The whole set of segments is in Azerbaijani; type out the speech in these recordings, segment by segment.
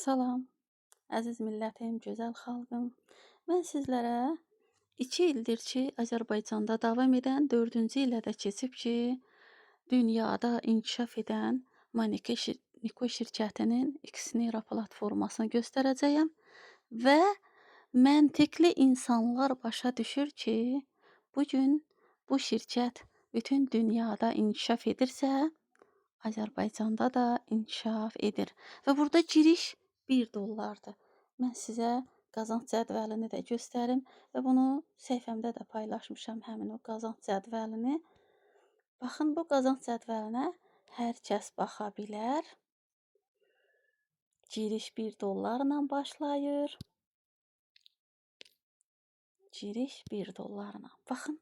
Salam, əziz millətim, gözəl xalqım. Mən sizlərə 2 ildir ki, Azərbaycanda davam edən, 4-cü ilə də keçib ki, dünyada inkişaf edən Manike Niko şirkətinin Xnera platformasını göstərəcəyəm və məntiqli insanlar başa düşür ki, bu gün bu şirkət bütün dünyada inkişaf edirsə, Azərbaycanda da inkişaf edir. Və burada giriş 1 dollardır. Mən sizə qazanc cədvəlini də göstərim və bunu səhifəmdə də paylaşmışam, həmin o qazanc cədvəlini. Baxın, bu qazanc cədvəlinə hər kəs baxa bilər. Giriş 1 dollarla başlayır. Giriş 1 dollarla. Baxın.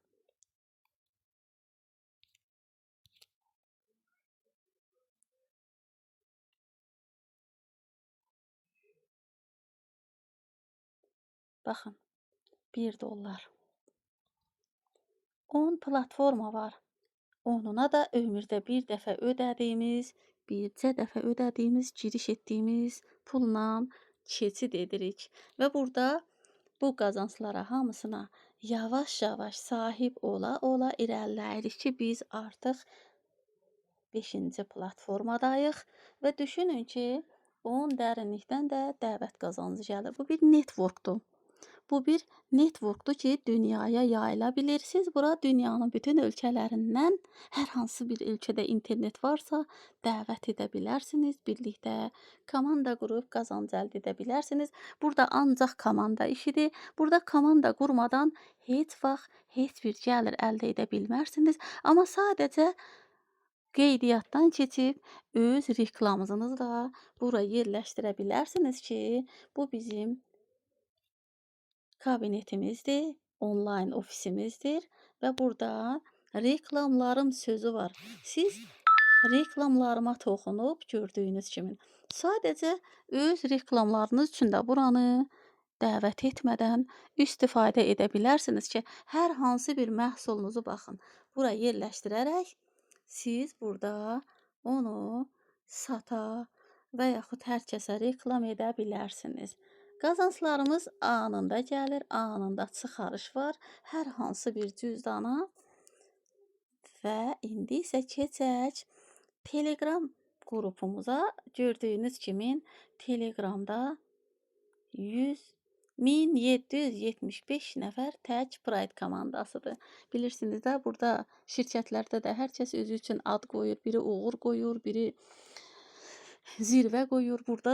Baxın, 1 dollar. 10 platforma var. Onuna da ömürdə bir dəfə ödədiyimiz, bircə dəfə ödədiyimiz, giriş etdiyimiz pulla keçid edirik. Və burada bu qazanclara hamısına yavaş-yavaş sahib ola-ola irəliləyirik ki, biz artıq 5-ci platformadayıq və düşünün ki, onun dərinlikdən də dəvət qazancı gəlir. Bu bir networkdur. Bu bir networkdur ki, dünyaya yayıla bilir. Siz bura dünyanın bütün ölkələrindən hər hansı bir ölkədə internet varsa, dəvət edə bilərsiniz. Birlikdə komanda qurub qazanc əldə edə bilərsiniz. Burada ancaq komanda işidir. Burada komanda qurmadan heç vaxt heç bir gəlir əldə edə bilmərsiniz. Amma sadəcə qeydiyyatdan keçib öz reklamınızı da bura yerləşdirə bilərsiniz ki, bu bizim kabinetimizdir, onlayn ofisimizdir və burada reklamlarım sözü var. Siz reklamlarıma toxunub gördüyünüz kimi sadəcə öz reklamlarınız üçün də buranı dəvət etmədən istifadə edə bilərsiniz ki, hər hansı bir məhsulunuzu baxın, bura yerləşdirərək siz burada onu sata və yaxud hər kəsə reklam edə bilərsiniz. Qazanclarımız anında gəlir, anında çıxarış var hər hansı bir cüzdana. Və indi isə keçək Telegram qrupumuza. Gördüyünüz kimi Telegramda 1775 nəfər tək Pride komandasıdır. Bilirsiniz də, burada şirkətlərdə də hər kəs özü üçün ad qoyur, biri uğur qoyur, biri zirvə qoyur. Burada